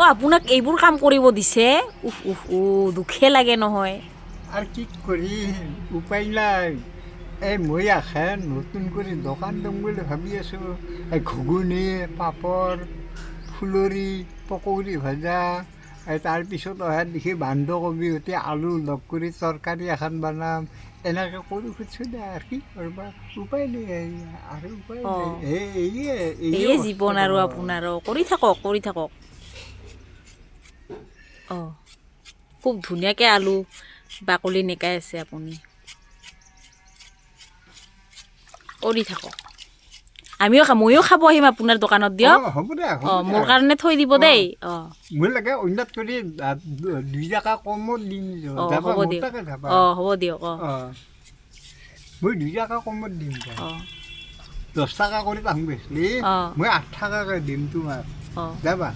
অঁ, আপোনাক এইবোৰ কাম কৰিব দিছে? উফ উফ উ, দুখে লাগে নহয়। আৰু কি কৰিম, উপায় নাই। এই মই এখন নতুন কৰি দোকান দিম বুলি ভাবি আছোঁ। এই ঘুগুনি, পাপৰ, ফুলৰি, পকৰি ভজা, এই তাৰপিছত অহা দেখি বন্ধাকবি সৈতে আলু লগ কৰি তৰকাৰী এখন বনাম, এনেকৈ কৰি খুজিছোঁ দে। আৰু কি কৰবা, উপায় নাই আৰু, উপায় নাই। এই এইয়ে এইয়ে জীৱন আৰু আপোনাৰ। অঁ, কৰি থাকক, কৰি থাকক। অঁ, খুব ধুনীয়াকৈ আলু বাকলি নেকাই আছে আপুনি। কৰি থাকক। আমিও ময়ো খাব আহিম আপোনাৰ দোকানত দিয়ক। অঁ, হ'ব দে, হ'ব অঁ, দে। মোৰ কাৰণে থৈ দিব দেই। অঁ। মোৰ লাগে অন্যত কৰি 2 টকা কমত দিম। অঁ। যাবা। হ'ব মোৰ দিয়ক। তাকে যাবা। অঁ, হ'ব দিয়ক। অঁ। অঁ, মই 2 টকা কমত দিম দে। অঁ। 10 টকা কৰি তাহোন বেচলি, অঁ। মই 8 টকাকৈ দিম তোমাক। অঁ। যাবা।